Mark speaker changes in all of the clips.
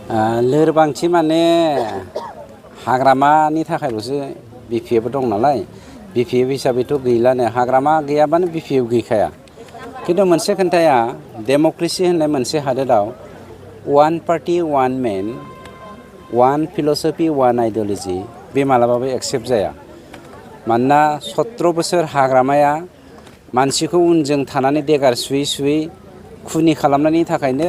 Speaker 1: लोरबांथि माने हाग्रामानि थाखायल'सो बिपिएफ दं नालाय बिपिएफ हिसाबैथ' गैलानो हाग्रामा गैयाबानो बिपिएफ गैखाया खिन्थु मोनसे खोन्थाया डेम'क्रेसि होननाय मोनसे हादोराव वान पार्टि वान मेन वान फिल'सफि वान आइडिय'लजि बे मालाबाबो एक्सेप्ट जाया मानोना 17 बोसोर हाग्रामाया मानसिखौ उनजों थानानै देगार सुयै सुयै खुनि खालामनायनि थाखायनो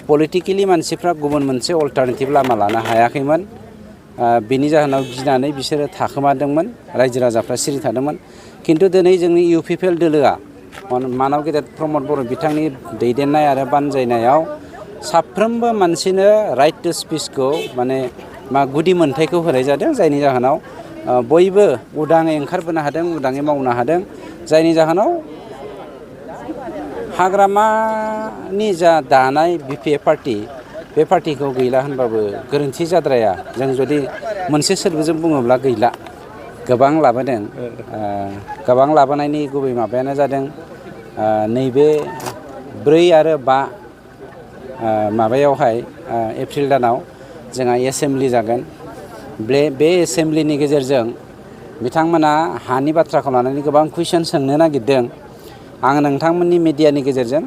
Speaker 1: पलिटिकेलि मानसिफ्रा गुबुन मोनसे अल्टारनेटिभ लामा लानो हायाखैमोन बिनि जाहोनाव गिनानै बिसोरो थाखोमादोंमोन रायजो राजाफ्रा सिरि थादोंमोन खिन्थु दिनै जोंनि इउपिपिएल दोलोआ मानव गेदेर प्रमद बर' बिथांनि दैदेननाय आरो बानजायनायाव साफ्रोमबो मानसिनो राइट टु स्पिचखौ माने गुदि मोनथायखौ होनाय जादों जायनि जाहोनाव बयबो उदाङै ओंखारबोनो हादों उदाङै मावनो हादों जायनि जाहोनाव हाग्रामानि जा दानाय बिपिएफ पार्टि बे पार्टिखौ गैला होनबाबो गोरोन्थि जाद्राया जों जुदि मोनसे सोदोबजों बुङोब्ला गैला गोबां लाबोदों गोबां लाबोनायनि गुबै माबायानो जादों नैबे 4 आरो 5 माबायावहाय एप्रिल दानाव जोंहा एसेम्बलि जागोन बे एसेम्बलिनि गेजेरजों बिथांमोना हानि बाथ्राखौ लानानै गोबां कुइसन सोंनो नागिरदों आं नोंथांमोननि मिडियानि गेजेरजों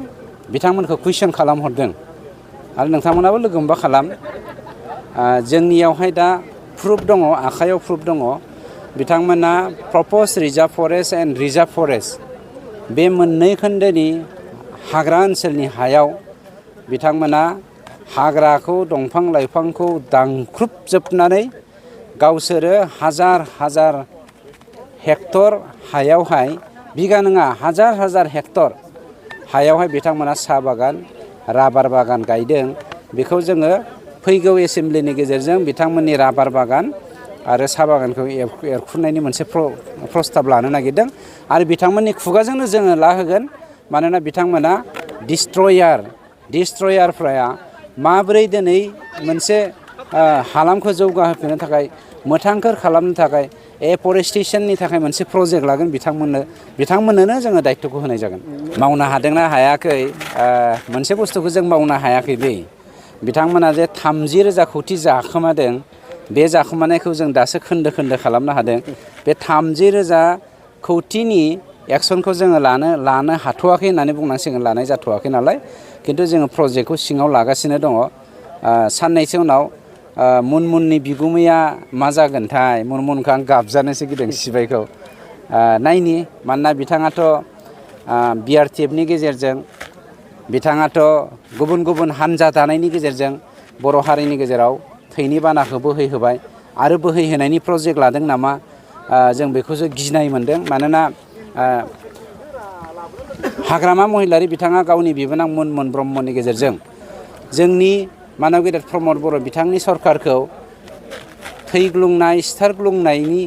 Speaker 1: बिथांमोनखौ कुइसन खालामहरदों आरो नोंथांमोनाबो लोगो हमबा खालाम जोंनियावहाय दा प्रुफ दङ आखायाव प्रुफ दङ बिथांमोना proposed reserve forest and reserve forest बे मोननै खोन्दोनि हाग्रा ओनसोलनि हायाव बिथांमोना हाग्राखौ दंफां लाइफांखौ दानख्रुबजोबनानै गावसोरो हाजार हेक्टर हायावहाय बिगा नङा हाजार हेक्टर हायावहाय बिथांमोना साहा बागान राबार बागान गायदों बेखौ जोङो फैगौ एसेम्बलिनि गेजेरजों बिथांमोननि राबार बागान आरो साहा बागानखौ एरखुनायनि मोनसे प्रस्ताब लानो नागिरदों आरो बिथांमोननि खुगाजोंनो जोङो लाहोगोन मानोना बिथांमोना डिस्ट्रयारफ्रा माबोरै दिनै मोनसे हालामखौ जौगाहोफिननो थाखाय मोथांखोर खालामनो थाखाय एफरेस्टेसननि थाखाय मोनसे प्रजेक्ट लागोन बिथांमोननोनो जोङो दायित्वखौ होनाय जागोन मावनो हादोंना हायाखै मोनसे बुस्थुखौ जों मावनो हायाखैलै बिथांमोना जे 30,000 कौटि जाखोमादों बे जाखोमानायखौ जों दासो खोन्दो खालामनो हादों बे 30,000 कौटिनि एक्सनखौ जोङो लानो हाथ'वाखै होननानै बुंनांसिगोन लानाय जाथ'वाखै नालाय खिन्थु जोङो प्रजेक्टखौ सिङाव लागासिनो दङ साननैसो उनाव मुनमुननि बिगुमैया मा जागोनथाय मुनमुनखौ आं गाबजानोसो गिदों सिबायखौ नायनि मानोना बिथाङाथ' बिआरटिएफनि गेजेरजों बिथाङाथ' गुबुन हान्जा दानायनि गेजेरजों बर' हारिनि गेजेराव थैनि बानाखौ बोहैहोबाय आरो बोहैहोनायनि प्रजेक्ट लादों नामा जों बेखौसो गिनाय मोनदों मानोना हाग्रामा महिलारि बिथाङा गावनि बिबोनां मुनमुन ब्रह्मनि गेजेरजों जोंनि मानव गेदेर प्रमद बर' बिथांनि सरकारखौ थैग्लुंनाय सिथारग्लुंनायनि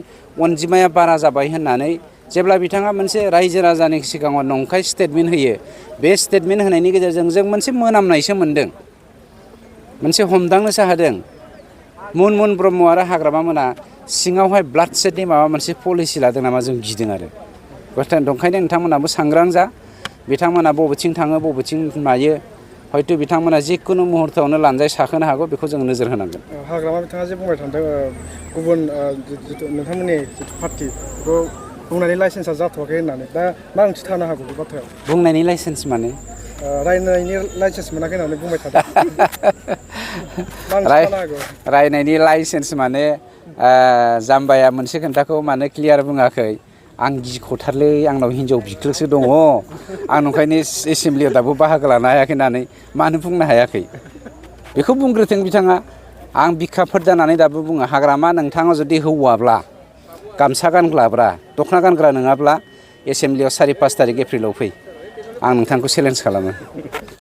Speaker 1: अनजिमाया बारा जाबाय होननानै जेब्ला बिथाङा मोनसे रायजो राजानि सिगाङाव नंखाय स्टेटमेन्ट होयो बे स्टेटमेन्ट होनायनि गेजेरजों जों मोनसे मोनामनायसो मोनदों मोनसे हमदांनोसो हादों मुनमुन ब्रह्म आरो हाग्रामा मोना सिङावहाय ब्लाड सेडनि माबा मोनसे पलिसि लादों नामा जों गिदों आरो ओंखायनो नोंथांमोनाबो सांग्रां जा बिथांमोना बबेथिं थाङो बबेथिं मायो हयथ' बिथांमोना जिखुनु मुहुर्तआवनो लानजाय साखोनो हागौ बेखौ जों नोजोर होनांगोन
Speaker 2: हाग्रामा बिथाङा जे बुंबाय थादों गुबुन नोंथांमोननि जिथु पार्टि बेखौ बुंनायनि लाइसेन्सआ जाथ'वाखै होननानै दा मा ओंथि थानो हागौ बे बाथ्रायाव
Speaker 1: बुंनायनि लाइसेन्स माने
Speaker 2: रायनायनि लाइसेन्स मोनाखै होननानै बुंबाय थादों
Speaker 1: रायनायनि लाइसेन्स माने जाम्बाया मोनसे खोन्थाखौ मानो क्लियार बुङाखै आं गिख'थारलै आंनाव हिनजाव बिख्लोसो दङ आं नंखायनो एसेम्बलियाव दाबो बाहागो लानो हायाखै होननानै मानो बुंनो हायाखै बेखौ बुंग्रोथों बिथाङा आं बिखाफोर जानानै दाबो बुङो हाग्रामा नोंथाङा जुदि हौवाब्ला गामसा गानग्राब्रा दख'ना गानग्रा नङाब्ला एसेम्बलियाव 4-5 थारिख एप्रिलाव फै आं नोंथांखौ चेलेन्ज खालामो